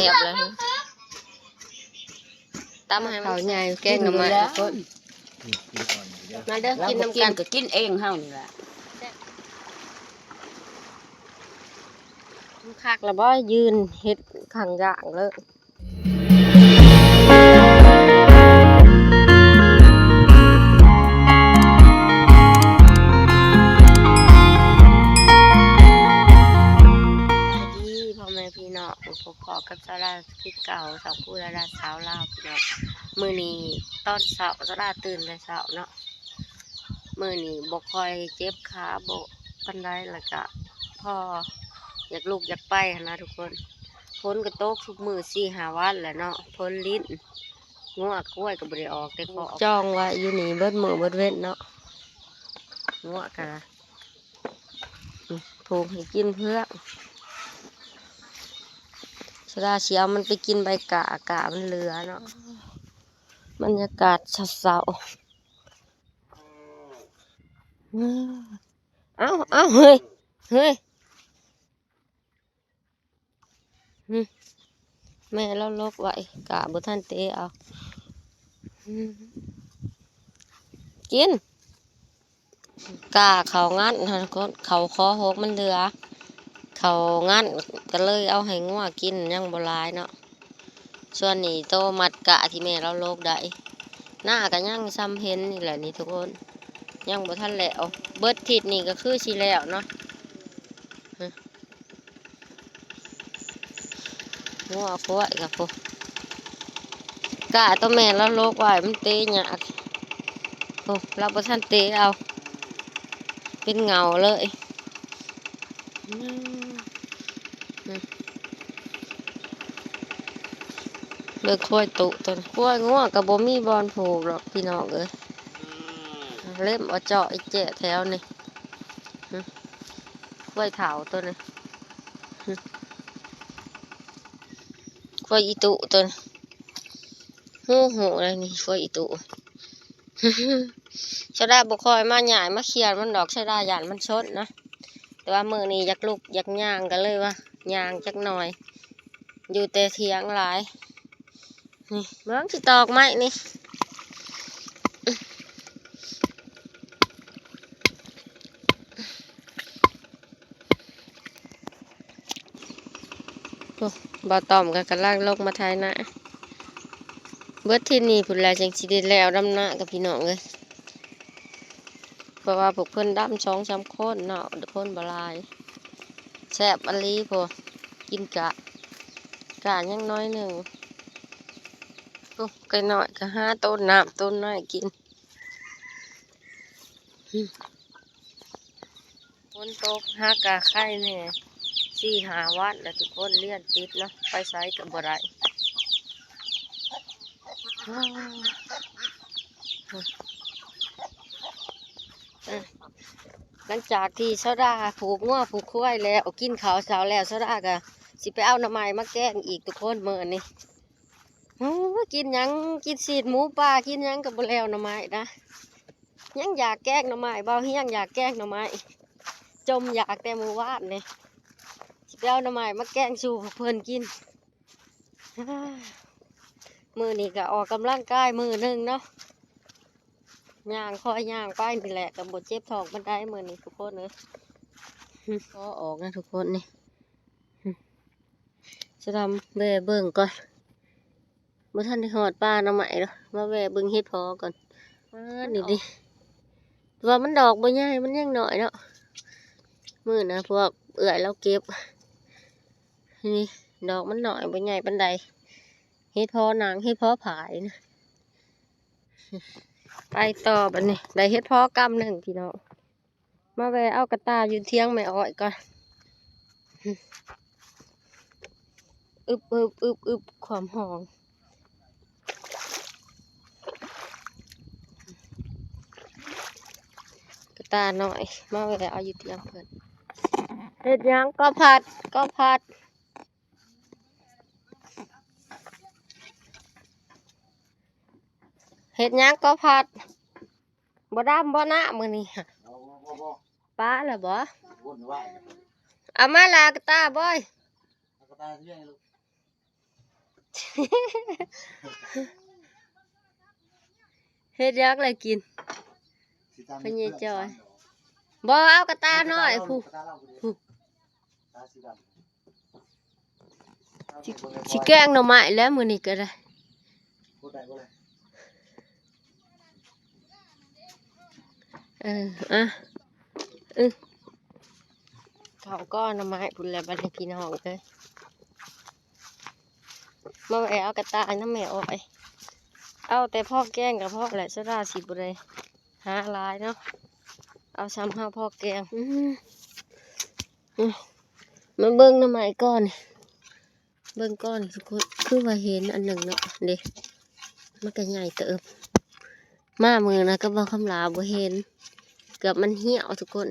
ບແລ້ວ ຕຳໃຫ້ມັນ ເຂົ້າໃຫຍ່ ແກງໜໍ່ໄມ້ ທຸກຄົນ ມາເດີ ກິນນຳກັນ ກໍກິນເອງເຮົານີ້ລະ ຄັກລະບໍ່ ຢືນເຮັດຂ້າງຢ່າງເລີຍ. ສະບາຍດີພໍ່ແມ່ພີ່ນ້ອງ ພົບພໍ້ກັບສາວລາວຄືເກົ່າ ສາວຜູ້ລາລາສາວລາວພີ່ນ້ອງ. ມື້ນີ້ຕອນເຊົ້າ ສາວລາວຕື່ນແຕ່ເຊົ້າເນາະ ມື້ນີ້ບໍ່ຄ່ອຍເຈັບຂາ ບໍ່ປານໃດ ແລ້ວກະພໍຢາກລຸກຢາກໄປຫັ້ນນະທຸກຄົນ. ຝົນກໍຕົກທຸກມື້ສີ່ຫ້າວັນແລ້ວເນາະ ຝົນລິນ ງົວຄວາຍກໍບໍ່ໄດ້ອອກແຕ່ຄອກ ຈ່ອງໄວ້ຢູ່ນີ້ເບິດມື້ເບິດເວັນເນາະ ງົວກະ ອືມ ຜູກໃຫ້ກິນເຜືອກ ສາວລາວຊິເອົາມັນໄປກິນໃບກ້າ ກ້າມັນເຫຼືອເນາະ. ບັນຍາກາດເຊົ້າໆ ເອົາ ເອົາ ເຮີ້ຍ ເຮີ້ຍ ອືມ ແມ່ລາວຫຼົກໄວ້ ກ້າບໍ່ທັນເຕະເອົາ ອືມ ກິນ ກ້າເຂົ້າງັດຫັ້ນ ເຂົ້າຄໍຫົກມັນເຫຼືອ ເຂົ້າງັດກໍເລີຍເອົາໃຫ້ງົວກິນ ຍັງບໍ່ຫຼາຍເນາະ. ສ່ວນນີ້ໂຕມັດກ້າທີ່ແມ່ລາວຫຼົກໄດ້ ໜ້າກໍຍັງຊ່ຳເຫັນນີ້ແຫຼະນີ້ທຸກຄົນ ຍັງບໍ່ທັນແລ້ວ ເບິດທິດນີ້ກໍຄືຊິແລ້ວເນາະ. ງົວຄວາຍກໍພຸ້ນ ກ້າໂຕແມ່ລາວຫຼົກໄວ້ມັນເຕະຍາກ ໂອ້ ລາວບໍ່ທັນເຕະເອົາ ເປັນເຫງົ້າເລີຍ. ເບິ່ງຄວາຍຕຸຕົວນີ້ ຄວາຍງົວກໍບໍ່ມີບ່ອນຜູກດອກພີ່ນ້ອງເອີຍ ເລັມອາເຈາະອີແຈະແຖວນີ້ ຄວາຍເຖົ້າຕົວນີ້ ຄວາຍອີຕຸຕົວນີ້ ຮູ້ໆ ແລ້ວນີ້ ຄວາຍອີຕຸ. ສາວດາບໍ່ຄ່ອຍມາຫຍ້າຍມາຂຽນມັນດອກ ສາວດາຢ້ານມັນຊົນນະ ແຕ່ວ່າມື້ນີ້ຢາກລຸກຢາກຍ່າງ ກໍເລີຍວ່າຍ່າງຈັກໜ່ອຍ ຢູ່ແຕ່ຖຽງຫຼາຍ. ນີ້ເບິ່ງຊິຕອກໄມ້ນີ້ ໂອ້ ບ່າວຕ້ອມກໍກຳລັງລົງມາໄຖນາ ເບິດທີນີ້ພຸ້ນແຫຼະ ຈັ່ງຊິໄດ້ແລ້ວດຳນາກັບພີ່ນ້ອງເອີຍ ເພາະວ່າພວກເພິ່ນດຳສອງສາມຄົນເນາະ ຄົນບໍ່ຫຼາຍ ແຊບອີ່ຫຼີພຸ້ນ ກິນກະ ກະຍັງໜ້ອຍໜຶ່ງ. ໂອ້ ໄກ່ນ້ອຍກໍຫາຕົ້ນນ້ຳຕົ້ນໄມ້ກິນ. ຝົນຕົກຫາກະໄຄແດ່ ສີ່ຫ້າວັນແລ້ວທຸກຄົນ ລຽນຕິດເນາະ ໄປໃສກໍບໍ່ໄດ້. ຫຼັງຈາກທີ່ສາວດາຜູກງົວຜູກຄວາຍແລ້ວ ກິນເຂົ້າເຊົ້າແລ້ວ ສາວດາກໍຊິໄປເອົາໜໍ່ໄມ້ມາແກງອີກທຸກຄົນ ມື້ນີ້. ໂອ້ຍ ກິນຫຍັງ ກິນຊີ້ນໝູປ່າ ກິນຫຍັງກໍບໍ່ແລ້ວໜໍ່ໄມ້ນະ. ຍັງຢາກແກງໜໍ່ໄມ້ ບ່າວຮຽງຢາກແກງໜໍ່ໄມ້ ຈົ່ມຢາກແຕ່ມື້ວານນີ້ ຊິໄປເອົາໜໍ່ໄມ້ມາແກງສູ່ພວກເພິ່ນກິນ. ມື້ນີ້ກໍອອກກຳລັງກາຍມື້ໜຶ່ງເນາະ ຍ່າງ ຄ່ອຍຍ່າງໄປນີ້ແຫຼະ ກໍບໍ່ເຈັບທ້ອງປານໃດມື້ນີ້ທຸກຄົນເອີຍ. ຂໍອອກນະທຸກຄົນນີ້ ສະດຳແວ່ເບິ່ງກ່ອນ ບໍ່ທັນໄດ້ຮອດປ່າໜໍ່ໄມ້ດອກ ມາແວ່ເບິ່ງເຫັດເຜາະກ່ອນ. ປາດ ນີ້ເດ້ ແຕ່ວ່າມັນດອກບໍ່ໃຫຍ່ ມັນຍັງນ້ອຍເນາະ. ມື້ນະພວກເອື້ອຍລາວເກັບ ນີ້ ດອກມັນນ້ອຍ ບໍ່ໃຫຍ່ປານໃດ. ເຫັດເຜາະນາງ ເຫັດເຜາະຜາຍນະ. ໄປຕໍ່ບັດນີ້ ໄດ້ເຫັດເຜາະກຳໜຶ່ງພີ່ນ້ອງ. ມາແວ່ເອົາກະຕ່າຢູ່ຖຽງແມ່ອ້ອຍກ່ອນ. ອຶບ ອຶບ ອຶບ ອຶບ ຄວາມຮ້ອນ. ກະຕ່ານ້ອຍ ມາແວ່ເອົາຢູ່ຖຽງເພິ່ນ. ເຮັດຫຍັງກໍພັດ ກໍພັດ ເຮັດຫຍັງກໍພັດ. ບໍ່ດຳບໍ່ນະມື້ນີ້ ບໍ່ ບໍ່ ບໍ່ ປະແລ້ວບໍ່? ວຸ້ນວາຍ ເອົາມາລະກະຕ່າບອຍ ເອົາກະຕ່າຊິລ້ຽງໃຫ້ລູກ. ເຮັດຫຍັງລະກິນ ພໍ່ໃຫຍ່ຈ່ອຍ? ບໍ່ ເອົາກະຕ່ານ້ອຍພຸ້ນ ພຸ້ນ. ຊິ ຊິແກງໜໍ່ໄມ້ແລ້ວມື້ນີ້ກະໄດ້ ເອີ ອະ ອື ເຂົ້າກ້ອນໜໍ່ໄມ້ພຸ້ນແຫຼະບັດນີ້ພີ່ນ້ອງເອີຍ. ມາແວ່ເອົາກະຕ່າຍນຳແມ່ອ້ອຍ ເອົາແຕ່ພໍແກງກະພໍແຫຼະ ສາວດາຊິບໍ່ໄດ້ຫາຫຼາຍເນາະ ເອົາຊ່ຳເຮົາພໍແກງ. ອື ມາເບິ່ງໜໍ່ໄມ້ກ່ອນ ເບິ່ງກ່ອນທຸກຄົນ ຄືວ່າເຫັນອັນໜຶ່ງເນາະ ເດ້ ມັນກະໃຫຍ່ເຕີບ ມາມື້ນະກັບບ່າວຄຳຫຼາບໍ່ເຫັນ ເກືອບມັນຫ່ຽວທຸກຄົນ.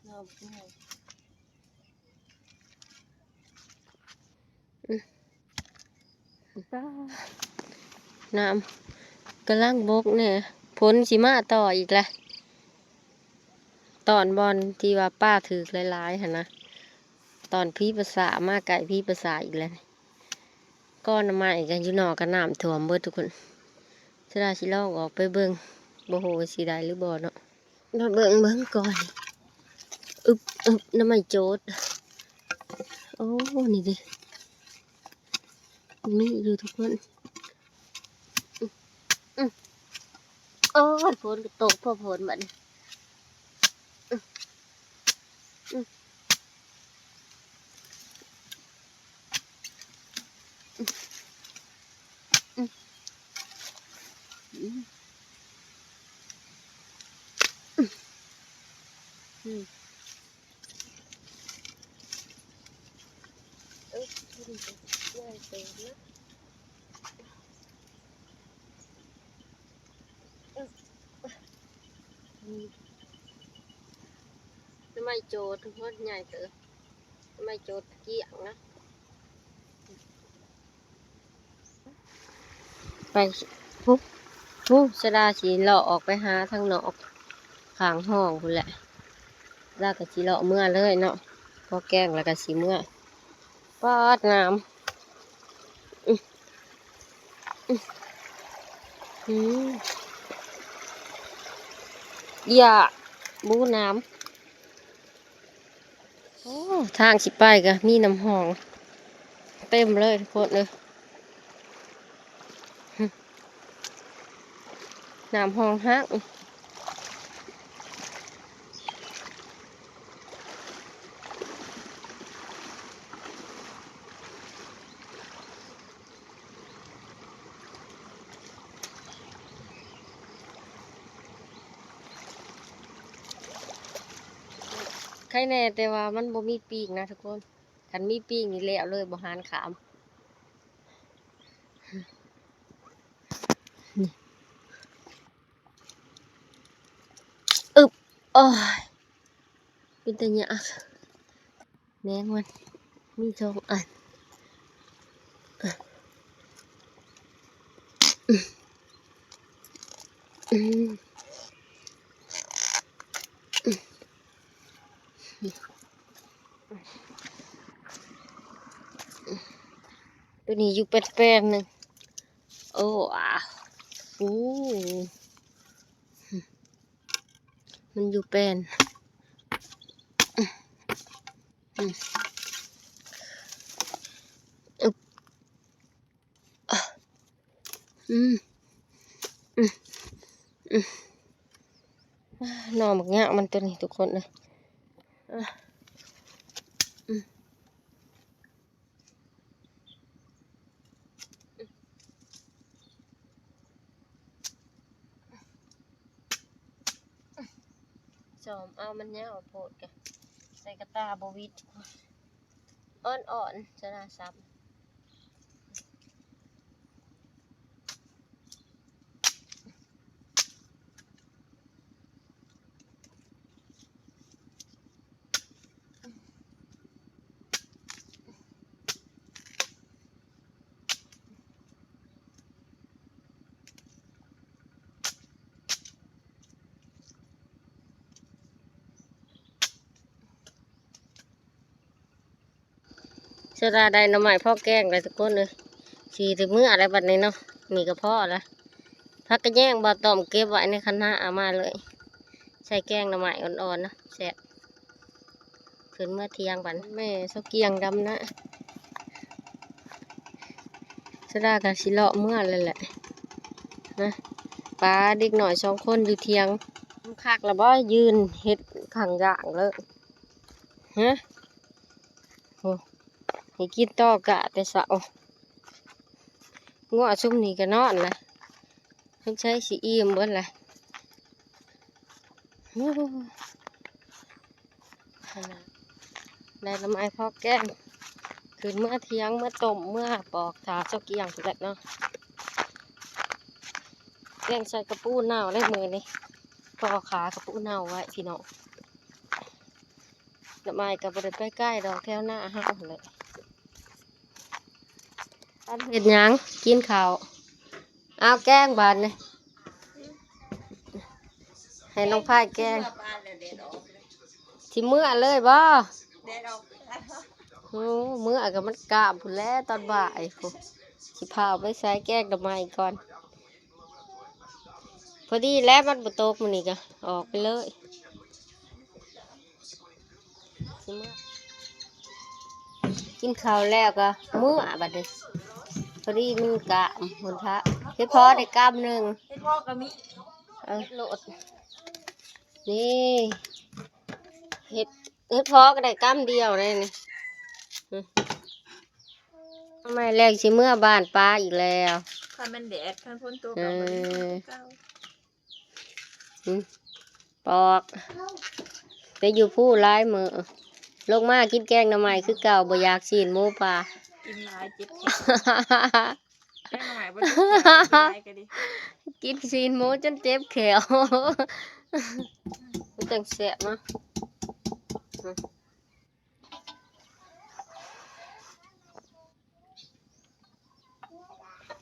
ນ້ຳກຳລັງບົກແນ່ ຝົນຊິມາຕໍ່ອີກແຫຼະ ຕອນບ່ອນທີ່ວ່າປາຖືກຫຼາຍໆຫັ້ນນະ ຕອນຜີປະສາດມາໃກ້ ຜີປະສາດອີກແລ້ວ. ກໍໜໍ່ໄມ້ກັນຢູ່ນອກ ກະນ້ຳຖ້ວມເບິດທຸກຄົນ ສາວດາຊິລອງອອກໄປເບິ່ງ ບໍ່ຮູ້ວ່າຊິໄດ້ຫຼືບໍ່ເນາະ ມາເບິ່ງ ເບິ່ງກ່ອນ ອຶບ ອຶບ ໜໍ່ໄມ້ໂຈດ ໂອ້ ນີ້ເດ້ ມີຢູ່ທຸກຄົນ ອື ອື ໂອ້ຍ ຝົນກະຕົກ ພໍຝົນບັດນີ້ ອື ອື ອື ອື ອື ອື ເອີ ໃຫຍ່ເຕີບນະ ອື ໜໍ່ໄມ້ໂຈດທຸກຄົນ ໃຫຍ່ເຕີບ ໜໍ່ໄມ້ໂຈດກ້ຽງນະ. ໄປ ພຸ້ນ ພຸ້ນ ສາວດາຊິເລາະອອກໄປຫາທາງນອກ ຂ້າງຫ້ອງພຸ້ນແຫຼະ ລາວກະຊິເລາະເມືອເລີຍເນາະ ພໍແກງແລ້ວກະຊິເມືອ. ປາດ ນ້ຳ ອື ອື ອື ຢ່າ ບູນ້ຳ. ໂອ້ ທາງຊິໄປກະມີນ້ຳຮ່ອງເຕັມເລີຍທຸກຄົນເອີຍ ນ້ຳຮ່ອງຮັກ. ໄຄແນ່ແຕ່ວ່າມັນບໍ່ມີປີກນະທຸກຄົນ ຄັນມີປີກນີ້ແລ້ວເລີຍ ບໍ່ຫານຂ້າມ. ອຶບ ໂອ້ຍ ເປັນຕາຍາກ. ແມງມັນມີສອງອັນ ອືມ ໂຕນີ້ຢູ່ແປ້ນໆ ໜຶ່ງ ໂອ້ ອາ ໂອ້ ມັນຢູ່ແປ້ນ ອືມ ອຶບ ອືມ ອືມ ອືມ ໜໍ່ບັກຍາວມັນໂຕນີ້ທຸກຄົນເອີຍ ອາ ອືມ. ດອມເອົາ ມັນຍາວໂພດ ກະໃສ່ກະຕ່າບໍ່ຫວິດ ອ່ອນໆ ຊະນະຊຳ. ເສຍດາຍ ໄດ້ໜໍ່ໄມ້ພໍແກງແລ້ວທຸກຄົນເອີຍ. ຊິໄດ້ເມືອແລ້ວບັດນີ້ເນາະ ນີ້ກໍພໍລະ. ຜັກກະແຍງບ່າວຕ້ອມເກັບໄວ້ໃນຄັນຫາ ເອົາມາເລີຍ ໃສ່ແກງໜໍ່ໄມ້ອ່ອນໆ ນະ ແຊບ. ຂຶ້ນເມືອຖຽງບັດ ແມ່ຊາວກ້ຽງດຳນາ. ສະດາກໍຊິເລາະເມືອແລ້ວແຫຼະນະ ປາເດັກນ້ອຍສອງຄົນຢູ່ຖຽງ. ຄັກລະບໍ່ ຢືນເຮັດຂ້າງຢ່າງເລີຍ ຮະ. ໂອ້ ໃຫ້ກິນຕໍ່ກະແຕ່ເຊົ້າ. ງົວຊຸມນີ້ກໍນອນລະ ສົງໄສຊິອີ່ມເບິດລະ. ໂອ້ ໄດ້ໜໍ່ໄມ້ພໍແກງ ຂຶ້ນເມືອຖຽງ ເມືອຕົ້ມ ເມືອປອກ ຖ້າຊາວກ້ຽງພຸ້ນແຫຼະເນາະ. ແກງໃສ່ກະປູເນົ່າໄດ້ມື້ນີ້ ພໍຂາກະປູເນົ່າໄວ້ພີ່ນ້ອງ. ໜໍ່ໄມ້ກໍບໍ່ໄດ້ໄປໄກດອກ ແຖວໜ້າເຮົາຫັ້ນແຫຼະ. ອັນເຮັດຫຍັງ? ກິນເຂົ້າ. ເອົາແກງບາດນີ້ ໃຫ້ນ້ອງພາຍແກງ. ຊິເມືອເລີຍບໍ່? ໂອ້ ເມືອກໍມັນກາບພຸ້ນແຫຼະ ຕອນບ່າຍພຸ້ນ. ຊິພາໄປໃສ່ແກງໜໍ່ໄມ້ກ່ອນ. ພໍດີແລ້ວ ມັນບໍ່ຕົກມື້ນີ້ກະອອກໄປເລີຍ. ກິນເຂົ້າແລ້ວກໍເມືອບັດນີ້ ພໍດີມັນກະພຸ້ນທະ. ເຮັດພໍໄດ້ກຳໜຶ່ງ ເຮັດພໍກໍມີ ເອີ ເຮັດໂລດ. ນີ້ ເຮັດ ເຮັດພໍກໍໄດ້ກຳດຽວໄດ໋ນີ້. ອື ໜໍ່ໄມ້ແລງຊິເມືອບ້ານປ້າອີກແລ້ວ. ຄັນມັນແດດ ຄັນຝົນຕົກກໍບໍ່ໄດ້ຄືເກົ່າ. ອື ອື ປອກ ໄປຢູ່ພູຫຼາຍມື້ ລົງມາກິນແກງໜໍ່ໄມ້ຄືເກົ່າ ບໍ່ຢາກຊີ້ນໝູປາ. ກິນຫຼາຍເຈັບແຂວ ແກງໜໍ່ໄມ້ບໍ່ໄດ້ແຂວ ກິນຫຼາຍກໍດີ ກິນຊີ້ນໝູຈົນເຈັບແຂວ ມັນຈັ່ງແຊບເນາະ.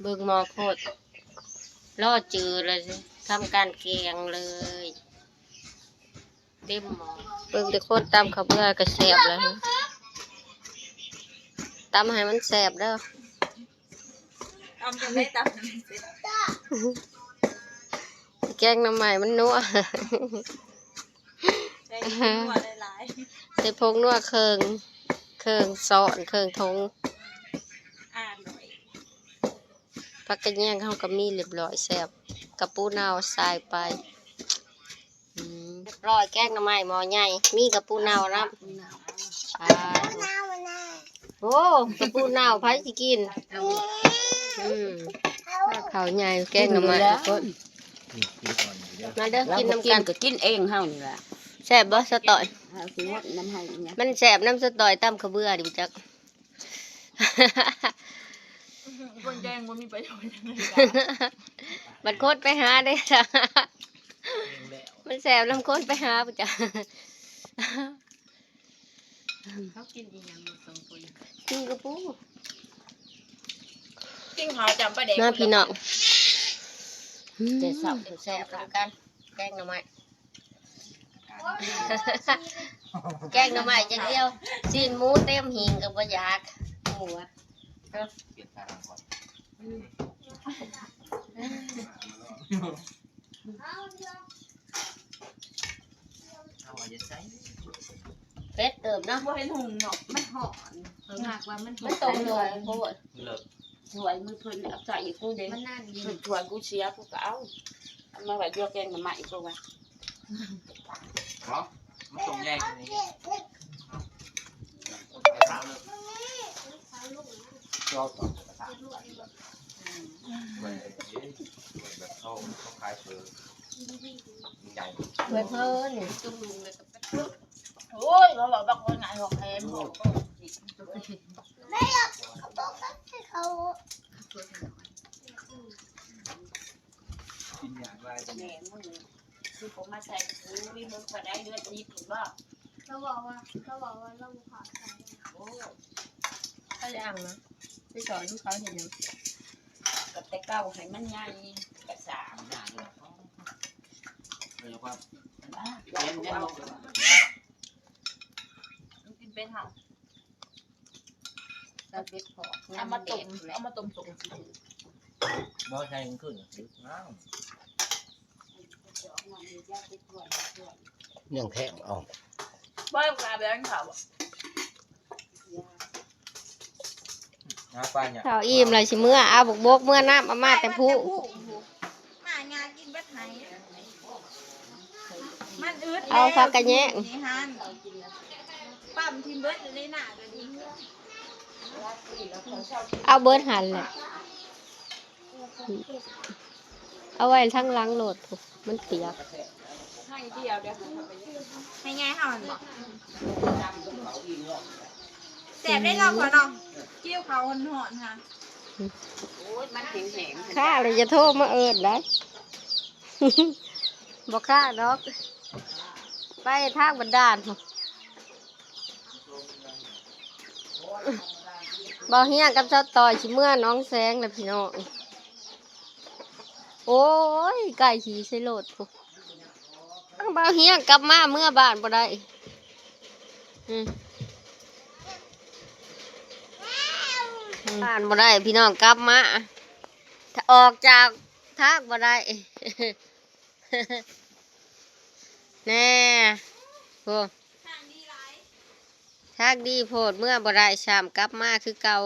ເບິ່ງໝໍ້ໂພດ ລໍຈື່ແລ້ວ ທຳການແກງເລີຍ ເຕັມໝໍ້. ເບິ່ງແຕ່ຄົນຕຳເຂົ້າເບືອກໍແຊບແລ້ວ ຕຳໃຫ້ມັນແຊບເດີ. ຕຳຈັ່ງໃດ ຕຳໃຫ້ມັນແຊບ? ແກງໜໍ່ໄມ້ມັນນົວ ໃສ່ຜົງນົວຫຼາຍໆ ໃສ່ຜົງນົວເຄິ່ງ ເຄິ່ງຊ້ອນ ເຄິ່ງຖົງ. ອ່າ ໜ້ອຍ ຜັກກະແຍງເຮົາກໍມີລຽບລ້ອຍ ແຊບ ກະປູເນົ່າໃສ່ໄປ. ອືມ ລຽບລ້ອຍ ແກງໜໍ່ໄມ້ໝໍ້ໃຫຍ່ ມີກະປູເນົ່ານຳ. ອ່າ ໂອ້ ກະປູເນົ່າໃຜຊິກິນ? ອືມ ເຂົ້າໃຫຍ່ ແກງໜໍ່ໄມ້ທຸກຄົນ ມາເດີ ກິນນຳກັນ ກໍກິນເອງເຮົານີ້ລະ. ແຊບບໍ່ ສາວຕ້ອຍ? ມັນແຊບນຳສາວຕ້ອຍຕຳເຂົ້າເບືອນີ້ຈັກ. ຄົນແກງບໍ່ມີປະໂຫຍດຫຍັງເລີຍ ບັດຄົນໄປຫາເດ້ ມັນແຊບນຳຄົນໄປຫາພຸ້ນຈ້າ. ເຂົາກິນອີ່ຫຍັງເນາະສອງຄົນ? ກິນກະປູ ກິນເຂົ້າຈ້ຳປາແດກ ມາພີ່ນ້ອງ ແຕ່ເຊົ້າ ແຊບນຳກັນ ແກງໜໍ່ໄມ້ ແກງໜໍ່ໄມ້ຢ່າງດຽວ ຊີ້ນໝູເຕັມຫີ່ງກໍບໍ່ຢາກ. ໝູອະ ເຜັດເຕີບເນາະ ບໍ່ເຫັນຫຸ່ງເນາະ ມັນຮ້ອນ ເພິ່ນຫາກວ່າມັນ ມັນຕົກຫຼວຍໂພດ ເລີກ ຖ້ວຍມືເພິ່ນເອົາໃສ່ອີກ ກູເດ້ ມັນນັ້ນຢູ່ ຖ້ວຍກູເສຍ ກູກໍເອົາ ເອົາມາໄວ້ລວກແກງໜໍ່ໄມ້ ກູວ່າ ເນາະ ມັນຕົງໃຫຍ່ກວ່ານີ້ ເອົາຕໍ່ກະທະ ໄວ້ ໄວ້ແບບເຂົາ ເຂົາຂາຍເປີ. ໃຫຍ່ ເພິ່ນເພິ່ນນີ້ ຈຸ່ມລົງເລີຍກໍໄປ ໂອ້ຍ ເຂົາເວົ້າບັກຄົນຫງາຍຫົວແຂນ ກິນຢາກຫຼາຍ ແມ່ມຶງ ຄືບໍ່ມາໃສ່ ໂອ້ຍ ເບິ່ງຂ້ອຍໄດ້ເລືອດນິດ ເຫັນບໍ່? ລາວເວົ້າວ່າ ລາວເວົ້າວ່າລາວບໍ່ພາໃສ່ ໂອ້ ເຂົາຢ່າງນະ ໄປສອນເຂົາເຮັດຫຍັງ? ກໍແຕ່ເກົ່າໃຫ້ມັນໃຫຍ່ ກະສ້າງ ເອີ ວ່າ ອ່າ ແມ່ນ ແມ່ນ ມັນກິນເປັນຫາ ເອົາເປັດພໍ້ ເອົາມາຕົ້ມ ເອົາມາຕົ້ມສົມ ບໍ່ໃສ່ ມັນຂຶ້ນ ອ້າວ ຍັງແທງເອົາ ບໍ່ກາແບງເຂົາ ຫາປາຫຍັງ ເຂົ້າອີ່ມແລ້ວຊິເມືອ ເອົາບົກໆເມືອນຳ ເອົາມາແຕ່ພູ ມາຫຍ້າກິນເບິດໄຫ ມັນອຶດ ເອົາ ແລ້ວ ຜັກກະແຍງ ນີ້ຫັ້ນ ປ້ຳຖິ້ມເບິດຢູ່ໃນໜ້າກໍດີ ເອົາເບິດຫັ້ນແຫຼະ ເອົາໄວ້ທາງຫຼັງໂລດ ມັນປຽກ ໃຫ້ດຽວ ດຽວ ໃຫ້ຍາຍເຮົາຫັ້ນບໍ ແຊບເດ້ເນາະ ພໍ່ເນາະ ກິ້ວເຂົ້າຮ້ອນໆ ຫາ ໂອ້ຍ ມັນແຫ້ງໆ ຂ້າແລ້ວຢ່າໂທມາເອີ້ນໄດ໋ ບໍ່ຄ້າດອກ ໄປທາງບັນດານພຸ້ນ ບ່າວຮຽງກັບສາວຕ້ອຍຊິເມືອໜອງແສງແລ້ວພີ່ນ້ອງ ໂອ້ຍ ໄກ່ຂີ່ໃສ່ລົດພຸ້ນ ທາງບ່າວຮຽງກັບມາເມືອບ້ານບໍ່ໄດ້ ອືມ ອືມ ບ້ານບໍ່ໄດ້ພີ່ນ້ອງ ກັບມາ ອອກຈາກທາງບໍ່ໄດ້ ແນ່ ໂອ້ ທາງດີໂພດ ເມືອບໍ່ໄດ້ຊ້ຳ ກັບມາຄືເກົ່າ